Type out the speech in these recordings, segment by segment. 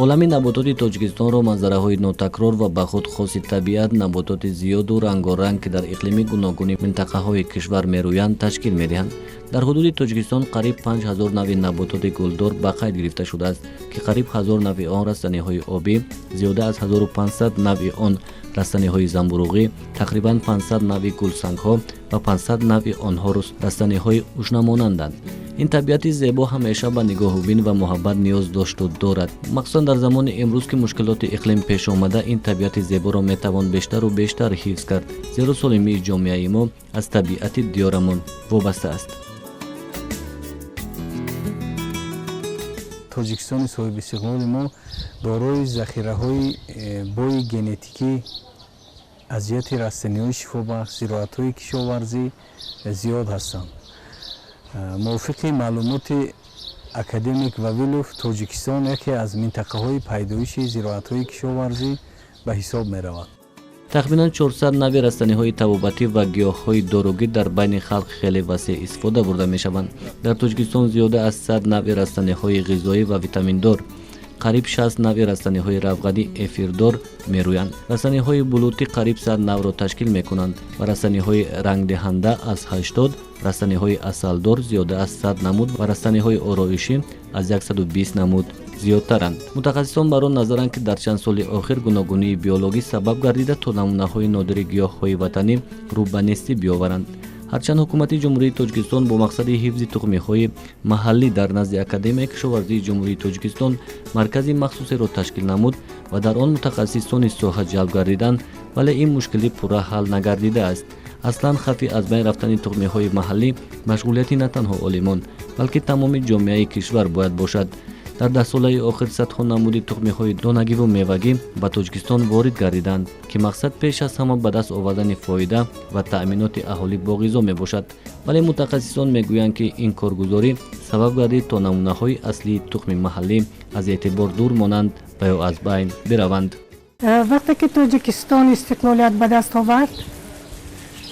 Олами набототи Тоҷикистонро манзараҳои нотакрор ва ба худ хоси табиат, набототи зиёду рангоранг, ки дар иқлими гуногуни минтақаҳои кишвар мерӯянд, ташкил медиҳанд. Дар ҳудуди Тоҷикистон қариб 5000 нави набототи гулдор ба қайд гирифта шудааст, ки қариб 1000 нави он растаниҳои обӣ, зиёда аз 1500 нави он растаниҳои замбуруғӣ, тақрибан 500 нави гулсангҳо ва 500 нави онҳо растаниҳои ушнамонанданд. Ин табиати зебо ҳамеша ба нигоҳубин ва муҳаббат ниёз дошту дорад. Махсусан дар замони имрӯз, ки мушкилоти иқлим пеш омада, ин табиати зеборо метавон бештару бештар ҳифз кард, зеро солимии ҷомеаи мо аз табиати диёрамон вобаста аст. Тоҷикистони соҳибистиқлоли мо дорои захираҳои бои генетикӣ аз ҷиҳати растаниҳои шифобахш, зироатҳои кишоварзӣ зиёд ҳастанд. Мувофиқи маълумоти академик Вавилов, Тоҷикистон яке аз минтақаҳои пайдоиши зироатҳои кишоварзӣ ба ҳисоб меравад. Тахминан 400 нави растаниҳои табобатӣ ва гиёҳҳои доругӣ дар байни халқ хеле васеъ истифода бурда мешаванд. Дар Тоҷикистон зиёда аз 100 нави растаниҳои ғизоӣ ва витаминдор, қариб 60 нави растаниҳои равғанӣ эфирдор мерӯянд. Растаниҳои булутӣ қариб 100 навро ташкил мекунанд ва растаниҳои рангдиҳанда аз 80, растаниҳои асалдор зиёда аз 100 намуд ва растаниҳои ороишӣ аз 120 намуд зиёдтаранд. Мутахассисон бар он назаранд, ки дар чанд соли охир гуногунии биологӣ сабаб гардида, то намунаҳои нодири гиёҳҳои ватанӣ рӯ ба нестӣ биёваранд. Ҳарчанд ҳукумати Ҷумҳурии Тоҷикистон бо мақсади ҳифзи тухмиҳои маҳаллӣ дар назди Академияи кишоварзии Ҷумҳурии Тоҷикистон маркази махсусеро ташкил намуд ва дар он мутахассисони соҳа ҷалб гардиданд, вале ин мушкилӣ пурра ҳал нагардидааст. Аслан хавфи аз байн рафтани тухмиҳои маҳаллӣ машғулияти на танҳо олимон, балки тамоми ҷомеаи кишвар бояд бошад. Дар даҳсолаи охир садҳо намуди тухмиҳои донагиву мевагӣ ба Тоҷикистон ворид гардиданд, ки мақсад пеш аз ҳама ба даст овардани фоида ва таъминоти аҳолӣ бо ғизо мебошад. Вале мутахассисон мегӯянд, ки ин коргузорӣ сабаб гардид, то намунаҳои аслии тухми маҳаллӣ аз эътибор дур монанд ва ё аз байн бираванд. Вақте ки Тоҷикистон истиқлолият ба даст овард,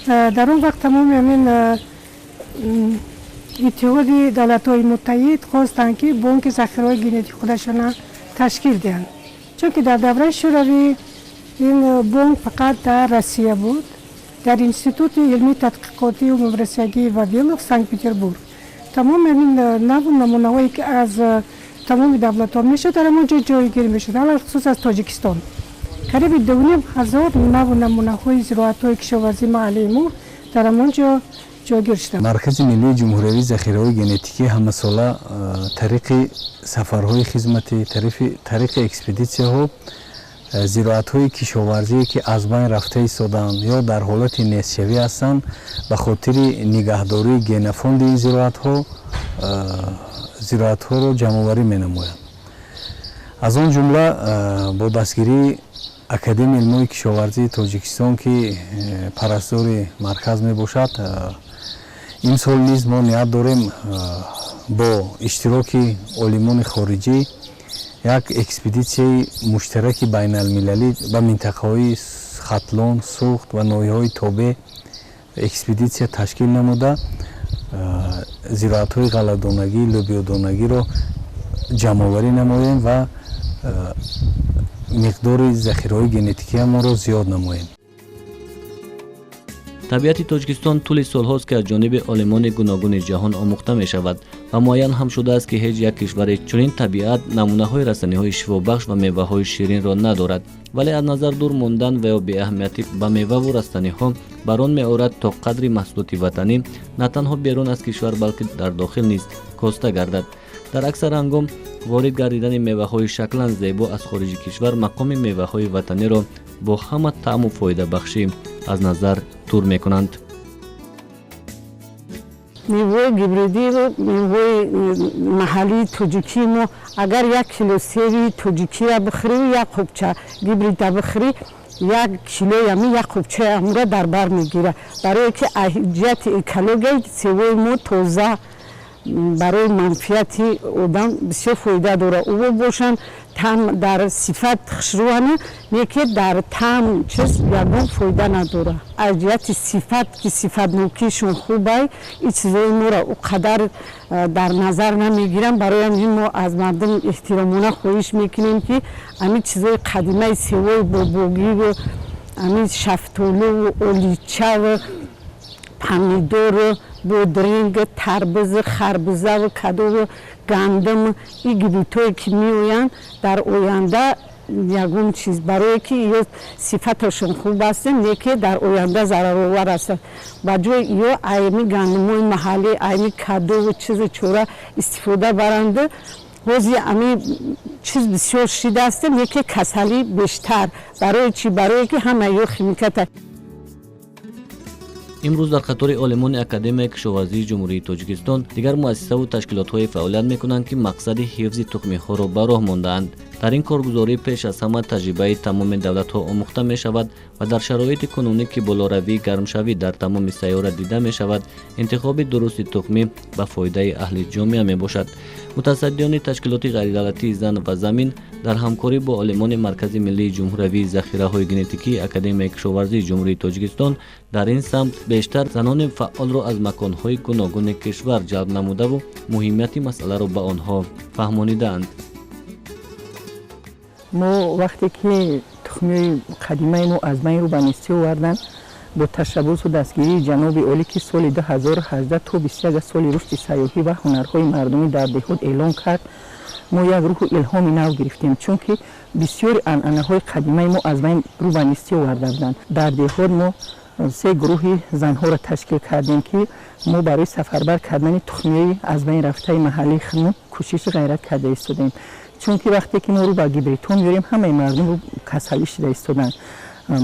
дар он вақт тамоми ҳамин Иттиҳоди Давлатҳои Муттаҳид хостанд, ки бонки захираҳои генетики худашона ташкил диҳанд, чунки дар давраи Шӯравӣ ин бонк фақат дар Россия буд, дар Институти илмии тадқиқотии умумироссиягии Вавилов, Санкт Петербург. Тамоми ҳамин наву намунаҳое, ки аз тамоми давлатҳо мешуд, дар ҳамон ҷо ҷойгир мешуд. Алалхусус аз Тоҷикистон қариби 2500 наву намунаҳои зироатҳои кишоварзии маҳаллии мо дар ҳамон ҷо ҷойгир шуданд. Маркази миллии ҷумҳуриявии захираҳои генетикӣ ҳамасола тариқи сафарҳои хизматӣ, тариқи экспедитсияҳо зироатҳои кишоварзие, ки аз байн рафта истодаанд ё дар ҳолати нестшавӣ ҳастанд, ба хотири нигаҳдории генофонди ин зироатҳо зироатҳоро ҷамъоварӣ менамояд. Аз он ҷумла бо дастгирии Академияи илмҳои кишоварзии Тоҷикистон, ки парастдори марказ мебошад, имсол низ мо ният дорем бо иштироки олимони хориҷӣ як экспедитсияи муштараки байналмилалӣ ба минтақаҳои Хатлон, Суғд ва ноҳияҳои тобеъ экспедитсия ташкил намуда, зироатҳои ғалладонагӣ, лӯбиёдонагиро ҷамъоварӣ намоем ва миқдори захираҳои генетикиамонро зиёд намоем. Табиати Тоҷикистон тӯли солҳост, ки аз ҷониби олимони гуногуни ҷаҳон омӯхта мешавад ва муайян ҳам шудааст, ки ҳеҷ як кишваре чунин табиат, намунаҳои растаниҳои шифобахш ва меваҳои ширинро надорад. Вале аз назар дур мондан ва ё беаҳамиятӣ ба меваву растаниҳо бар он меорад, то қадри маҳсулоти ватанӣ на танҳо берун аз кишвар, балки дар дохил низ коста гардад. Дар аксар ҳангом ворид гардидани меваҳои шаклан зебо аз хориҷи кишвар мақоми меваҳои ватаниро бо ҳама таъму фоидабахшӣ аз назар дур мекунанд. Мевои гибридиву мевои маҳаллии тоҷикии мо, агар як кило севи тоҷикира бихӯрӣ, як қубча гибрида бихӯрӣ, як килои ами як қубчаи амра дар бар мегирад, барое ки ҷиҳати экология севои мо тоза. Барои манфиати одам бисёр фоида дорад. Ӯ бошанд там дар сифат хушрӯяна, лекин дар таъм чиз ягон фоида надорад. Аз ҷиҳати сифат ки сифатнокишон хубай, ин чизои моро о қадар дар назар намегиранд. Барои ҳамин мо аз мардум эҳтиромона хоҳиш мекунем, ки ҳамин чизои қадимаи севои бобогиву ҳамин шафтолуву оличаву помидору бодринг, тарбуз, харбузаву кадову гандум, ин гибридҳое ки меоянд, дар оянда ягон чиз барое ки ё сифаташон хуб аст, лекин дар оянда зараровар аст. Ба ҷои ё айми гандумҳои маҳаллӣ, айми кадову чизу чора истифода баранд. Ҳозир ами чиз бисёр шидааст, лекин касалӣ бештар. Барои чӣ? Барое ки ҳама ё химиката. Имрӯз дар қатори олимони Академияи кишоварзии Ҷумҳурии Тоҷикистон дигар муассисаву ташкилотҳое фаъолият мекунанд, ки мақсади ҳифзи тухмиҳоро ба роҳ мондаанд. Дар ин коргузорӣ пеш аз ҳама таҷрибаи тамоми давлатҳо омӯхта мешавад ва дар шароити кунунӣ, ки болоравии гармшавӣ дар тамоми сайёра дида мешавад, интихоби дурусти тухмӣ ба фоидаи аҳли ҷомеа мебошад. Мутасаддиёни ташкилоти ғайридавлатии «Зан ва замин» дар ҳамкорӣ бо олимони Маркази миллии ҷумҳуриявии захираҳои генетикии Академияи кишоварзии Ҷумҳурии Тоҷикистон дар ин самт бештар занони фаъолро аз маконҳои гуногуни кишвар ҷалб намудаву муҳимияти масъаларо ба онҳо фаҳмонидаанд. Мо вақте ки тухмиҳои қадимаи мо аз байн рӯ ба нестӣ оварданд, бо ташаббусу дастгирии ҷаноби олӣ, ки соли 2018 то 21 соли рушди сайёҳӣ ва ҳунарҳои мардумӣ дар деҳот эълон кард, мо як рӯҳу илҳоми нав гирифтем, чунки бисёри анъанаҳои қадимаи мо аз байн рӯ ба нестӣ оварда буданд. Дар деҳот мо се гурӯҳи занҳоро ташкил кардем, ки мо барои сафарбар кардани тухмиҳои аз байн рафтаи маҳаллии худмон кӯшишу ғайрат карда истодем, чунки вақте ки мо рӯ ба гибридҳо меорем, ҳамаи мардум рӯ касалӣ шуда истоданд,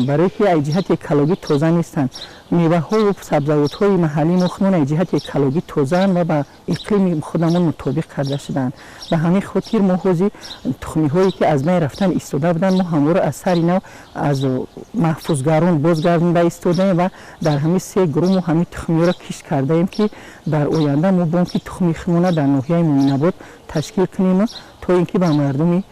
барое ки аз ҷиҳати экологӣ тоза нестанд. Меваҳову сабзавотҳои маҳаллии мо худмон аз ҷиҳати экологӣ тозаанд ва ба иқлими худамон мутобиқ карда шудаанд. Ба ҳамин хотир мо ҳозир тухмиҳое ки аз байн рафтан истода буданд, мо ҳамвора аз сари нав аз маҳфузгарон бозгардонда истодаем ва дар ҳамин се гурӯҳ мо ҳамин тухмиҳоро кишт кардаем, ки дар оянда мо бонки тухми худмона дар ноҳияи Муъминобод ташкил кунем, то ин ки ба мардуми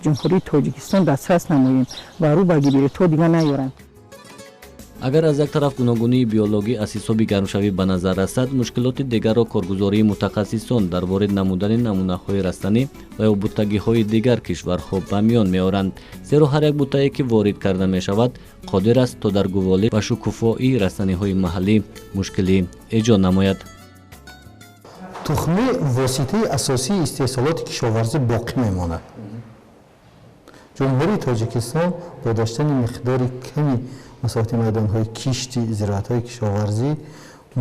Ҷумҳурии Тоҷикистон дастрас намоем ва рӯ ба гибридҳо дига наёранд. Агар аз як тараф гуногунии биологӣ аз ҳисоби гармшавӣ ба назар расад, мушкилоти дигарро коргузории мутахассисон дар ворид намудани намунаҳои растанӣ ва ё буттагиҳои дигар кишварҳо ба миён меоранд, зеро ҳар як буттае, ки ворид карда мешавад, қодир аст, то дар гуволӣ ва шукуфоии растаниҳои маҳаллӣ мушкилӣ эҷод намояд. Тухмӣ воситаи асосии истеҳсолоти кишоварзӣ боқӣ мемонад. Ҷумҳурии Тоҷикистон бо доштани миқдори ками масоҳати майдонҳои кишти зироатҳои кишоварзӣ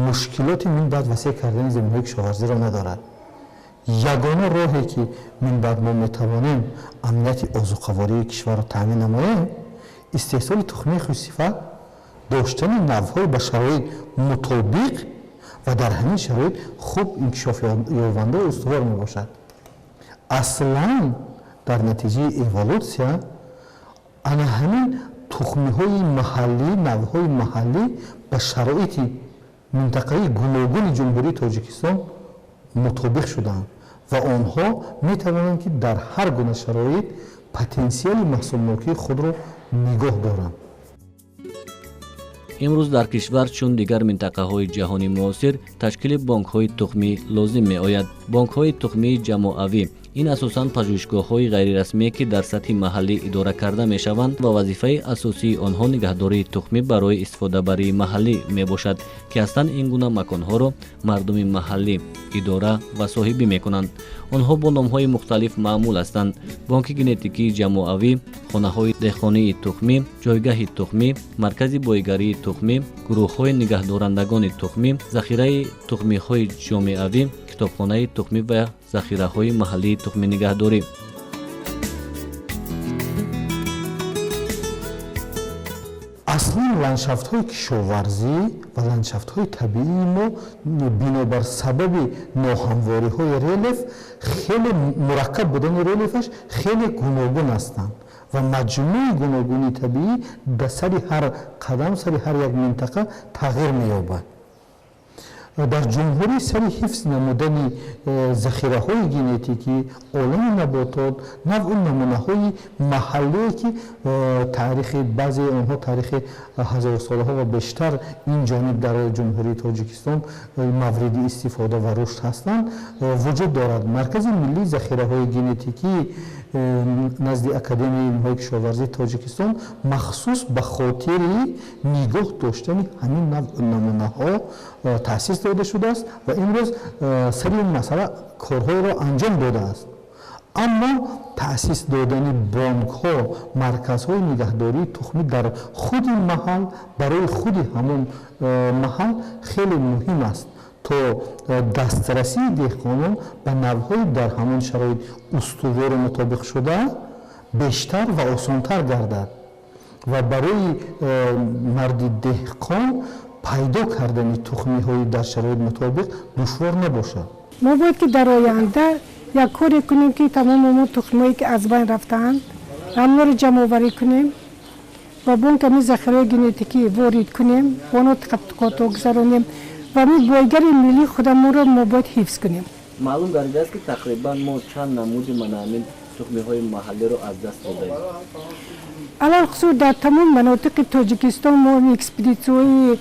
мушкилоти минбаъд васеъ кардани заминҳои кишоварзиро надорад. Ягона роҳе, ки минбаъд мо метавонем амнияти озуқавории кишварро таъмин намоем, истеҳсоли тухмии хушсифат, доштани навъҳои ба шароит мутобиқ ва дар ҳамин шароит хуб инкишофёванда устувор мебошад. Аслан дар натиҷаи эволютсия ана ҳамин тухмиҳои маҳаллӣ, навъҳои маҳаллӣ ба шароити минтақаи гуногуни Ҷумҳурии Тоҷикистон мутобиқ шудаанд ва онҳо метавонанд, ки дар ҳар гуна шароит потенсиали маҳсулнокии худро нигоҳ доранд. Имрӯз дар кишвар, чун дигар минтақаҳои ҷаҳони муосир, ташкили бонкҳои тухмӣ лозим меояд. Бонкҳои тухмии ҷамоавӣ ин асосан пажӯҳишгоҳҳои ғайрирасмие, ки дар сатҳи маҳаллӣ идора карда мешаванд ва вазифаи асосии онҳо нигаҳдории тухмӣ барои истифодабарии маҳаллӣ мебошад, ки аслан ин гуна маконҳоро мардуми маҳаллӣ идора ва соҳибӣ мекунанд. Онҳо бо номҳои мухталиф маъмул ҳастанд: бонки генетикии ҷамоавӣ, хонаҳои деҳқонии тухмӣ, ҷойгаҳи тухмӣ, маркази боигарии тухмӣ, гурӯҳҳои нигаҳдорандагони тухмӣ, захираи тухмиҳои ҷомеавӣ, китобхонаи тухмӣ ва захираҳои маҳаллии тухминигаҳдорӣ. Аслан ландшафтҳои кишоварзӣ ва ландшафтҳои табиии мо бинобар сабаби ноҳамвориҳои релеф, хеле мураккаб будани релефаш, хеле гуногун ҳастанд ва маҷмӯи гуногунии табиӣ дар сари ҳар қадам, сари ҳар як минтақа тағйир меёбад. Дар ҷумҳурӣ сари ҳифз намудани захираҳои генетикӣ, олами наботот, навъу намунаҳои маҳаллие, ки таърихи баъзеи онҳо таърихи ҳазорсолаҳо ва бештар ин ҷониб дар Ҷумҳурии Тоҷикистон мавриди истифода ва рушд ҳастанд, вуҷуд дорад. Маркази миллии захираҳои генетикӣ назди Академияи илмҳои кишоварзии Тоҷикистон махсус ба хотири нигоҳ доштани ҳамин навъу намунаҳо таъсис дода шудааст ва имрӯз сари ин масъала корҳоеро анҷом додааст. Аммо таъсис додани бонкҳо, марказҳои нигаҳдории тухмӣ дар худи маҳал барои худи ҳамон маҳал хеле муҳим аст, то дастрасии деҳқонон ба навъҳои дар ҳамон шароит устувору мутобиқшуда бештар ва осонтар гардад ва барои марди деҳқон пайдо кардани тухмиҳои дар шароит мутобиқ душвор набошад. Мо бояд ки дар оянда як коре кунем, ки тамоми мо тухмиҳое, ки аз байн рафтаанд, ҳамонро ҷамъоварӣ кунем ва бонк ҳамин захираҳои генетикӣ ворид кунем, бо онҳо тадқиқотҳо гузаронем ва ҳамин бойгарии миллии худамонро мо бояд ҳифз кунем. Маълум гардидааст, ки тақрибан мо чанд намуди мана ҳамин тухмиҳои маҳаллиро аз даст додаем? Алалхусус дар тамоми манотиқи Тоҷикистон мо экспедитсияҳои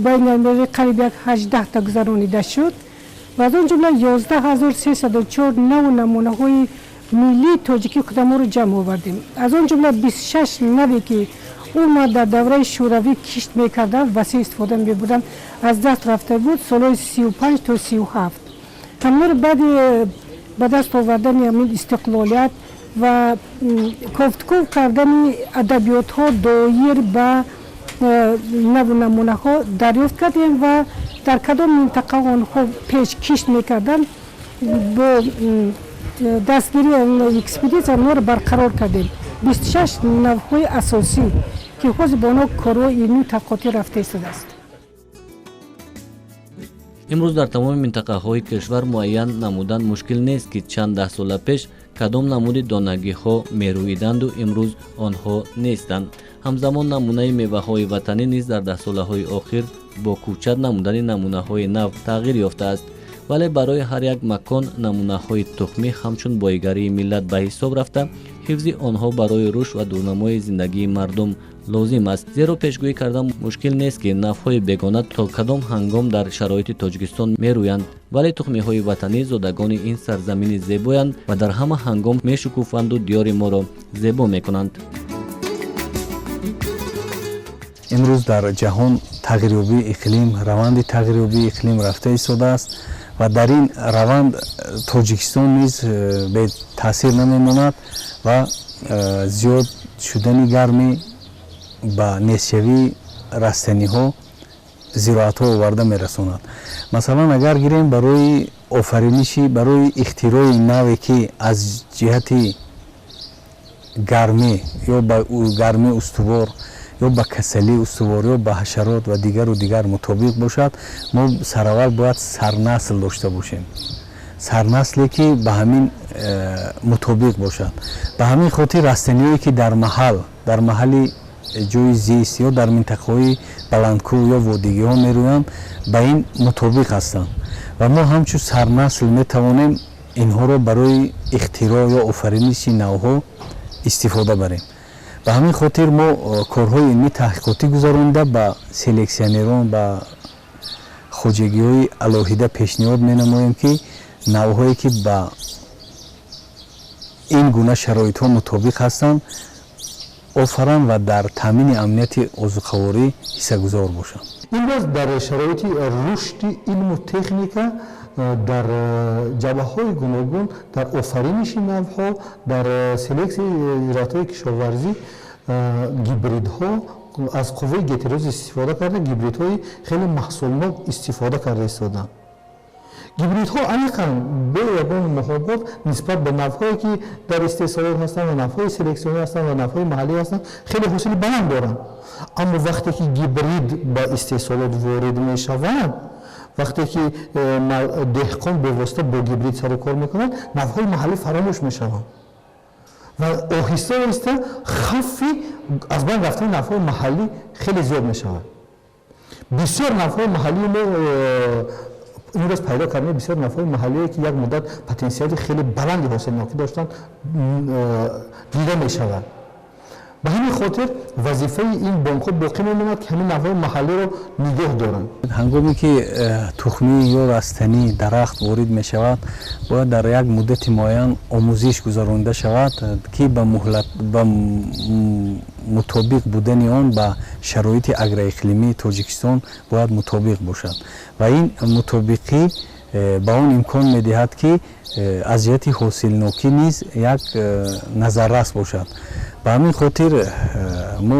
байналмилалӣ қариб як 18-та гузаронида шуд ва аз он ҷумла 11 304 навъу намунаҳои миллии тоҷикии худамонро ҷамъ овардем. Аз он ҷумла 26 наве, ки умуман дар давраи Шӯравӣ кишт мекарданд, васеъ истифода мебурданд, аз даст рафта буд солҳои 35 то 37. Ҳамонро баъди ба даст овардани ҳамин истиқлолият ва кофткӯв кардани адабиётҳо доир ба навъу намунаҳо дарёфт кардем ва дар кадом минтақа онҳо пеш кишт мекарданд, бо дастгирии экспедитсия онҳоро барқарор кардем. 26 навъҳои асосӣ, ки ҳозир бо онҳо корҳои илмию тадқиқотӣ рафта истодааст. Имрӯз дар тамоми минтақаҳои кишвар муайян намудан мушкил нест, ки чанд даҳсола пеш кадом намуди донагиҳо мерӯиданду имрӯз онҳо нестанд. Ҳамзамон намунаи меваҳои ватанӣ низ дар даҳсолаҳои охир бо кӯчат намудани намунаҳои нав тағйир ёфтааст. Вале барои ҳар як макон намунаҳои тухмӣ ҳамчун боигарии миллат ба ҳисоб рафта, ҳифзи онҳо барои рушд ва дурнамои зиндагии мардум лозим аст. Зеро пешгӯӣ кардан мушкил нест, ки навъҳои бегона то кадом ҳангом дар шароити Тоҷикистон мерӯянд, вале тухмиҳои ватанӣ зодагони ин сарзамини зебоянд ва дар ҳама ҳангом мешукуфанду диёри моро зебо мекунанд. Имрӯз дар ҷаҳон тағйирёбии иқлим, раванди тағйирёбии иқлим рафта истодааст ва дар ин раванд Тоҷикистон низ бетаъсир намемонад ва зиёд шудани гармӣ ба нестшавии растаниҳо, зироатҳо оварда мерасонад. Масалан, агар гирем, барои офариниши, барои ихтирои наве, ки аз ҷиҳати гармӣ ё ба гармӣ устувор, ё ба касалӣ устувор, ё ба ҳашарот ва дигару дигар мутобиқ бошад, мо сараввал бояд сарнасл дошта бошем, сарнасле, ки ба ҳамин мутобиқ бошад. Ба ҳамин хотир растаниҳое, ки дар маҳал, дар маҳалли ҷои зист ё дар минтақаҳои баландкӯҳ ё водигиҳо мерӯянд, ба ин мутобиқ ҳастанд ва мо ҳамчун сарнасл метавонем инҳоро барои ихтироъ ё офариниши навҳо истифода барем. Ба ҳамин хотир мо корҳои илмӣ таҳқиқотӣ гузаронида, ба селексионерон, ба хоҷагиҳои алоҳида пешниҳод менамоем, ки навъҳое, ки ба ин гуна шароитҳо мутобиқ ҳастанд, офаранд ва дар таъмини амнияти озуқаворӣ ҳиссагузор бошанд. Имрӯз дар шароити рушди илму техника дар ҷабҳаҳои гуногун, дар офариниши навъҳо, дар селексияи зироатҳои кишоварзӣ гибридҳо, аз қувваи гетероз истифода карда, гибридҳои хеле маҳсулнок истифода карда истоданд. Гибридҳо аниқан бе ягон муҳобот нисбат ба навъҳое, ки дар истеҳсолот ҳастанд ва навъҳои селексионӣ ҳастанд ва навъҳои маҳаллӣ ҳастанд, хеле ҳосили баланд доранд. Аммо вақте ки гибрид ба истеҳсолот ворид мешавад, вақте ки деҳқон бевосита бо гибрид сару кор мекунад, навъҳои маҳаллӣ фаромӯш мешаванд ва оҳиста оҳиста хавфи аз байн рафтани навъҳои маҳаллӣ хеле зиёд мешавад. Бисёр навъҳои маҳаллии мо имрӯз пайдо кардем, бисёр навъҳои маҳаллие, ки як муддат потенсиали хеле баланди ҳосилнокӣ доштанд, дида мешавад. Ба ҳамин хотир вазифаи ин бонкҳо боқӣ мемонад, ки ҳамин навъҳои маҳаллиро нигоҳ доранд. Ҳангоме ки тухмӣ ё растанӣ, дарахт ворид мешавад, бояд дар як муддати муайян омӯзиш гузаронида шавад, ки ба мутобиқ будани он ба шароити агроиқлимии Тоҷикистон бояд мутобиқ бошад ва ин мутобиқӣ ба он имкон медиҳад, ки аз ҷиҳати ҳосилнокӣ низ як назаррас бошад. Ба ҳамин хотир мо,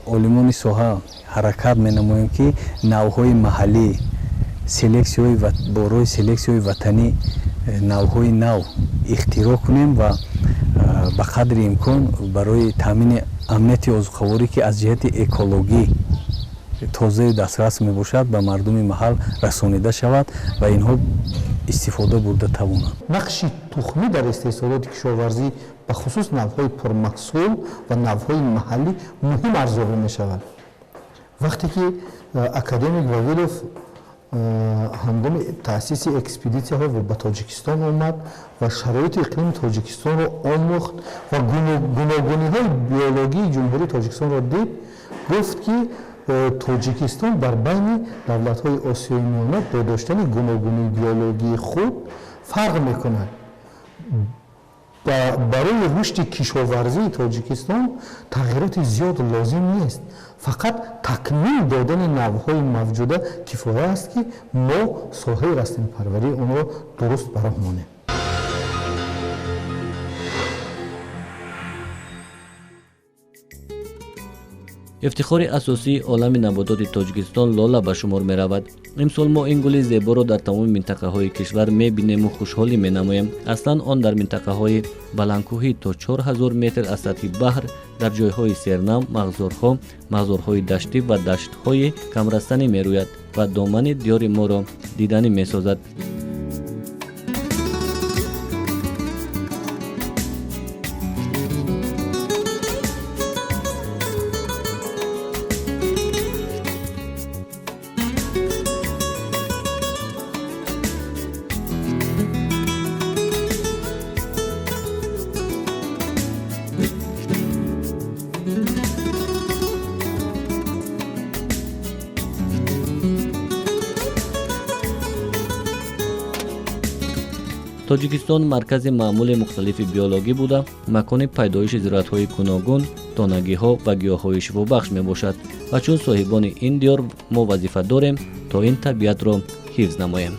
олимони соҳа, ҳаракат менамоем, ки навъҳои маҳаллӣ, селексияҳои бо роҳи селексияҳои ватанӣ навъҳои нав ихтироъ кунем ва ба қадри имкон барои таъмини амнияти озуқаворӣ, ки аз ҷиҳати экологӣ тозаю дастрас мебошад, ба мардуми маҳал расонида шавад ва инҳо истифода бурда тавонанд. Нақши тухмӣ дар истеҳсолоти кишоварзӣ, ба хусус навъҳои пурмаҳсул ва навъҳои маҳаллӣ, муҳим арзёбӣ мешавад. Вақте ки академик Вавилов ҳангоми таъсиси экспедитсияҳо ба Тоҷикистон омад ва шароити иқлими Тоҷикистонро омӯхт ва гуногуниҳои биологии Ҷумҳурии Тоҷикистонро дид, гуфт, ки Тоҷикистон дар байни давлатҳои Осиёи Миёна бо доштани гуногунии биологии худ фарқ мекунад. Барои рушди кишоварзии Тоҷикистон тағйироти зиёд лозим нест, фақат такмил додани навъҳои мавҷуда кифоя аст, ки мо соҳаи растанипарварии онро дуруст ба роҳ монем. Ифтихори асосии олами набототи Тоҷикистон лола ба шумор меравад. Имсол мо ин гули зеборо дар тамоми минтақаҳои кишвар мебинему хушҳолӣ менамоем. Аслан он дар минтақаҳои баландкӯҳӣ то 4000 метр аз сатҳи баҳр, дар ҷойҳои сернам, мағзорҳо, мағзорҳои даштӣ ва даштҳои камрастанӣ мерӯяд ва домани диёри моро диданӣ месозад. Тоҷикистон маркази маъмули мухталифи биологӣ буда, макони пайдоиши зироатҳои гуногун, донагиҳо ва гиёҳҳои шифобахш мебошад ва чун соҳибони ин диёр мо вазифа дорем, то ин табиатро ҳифз намоем.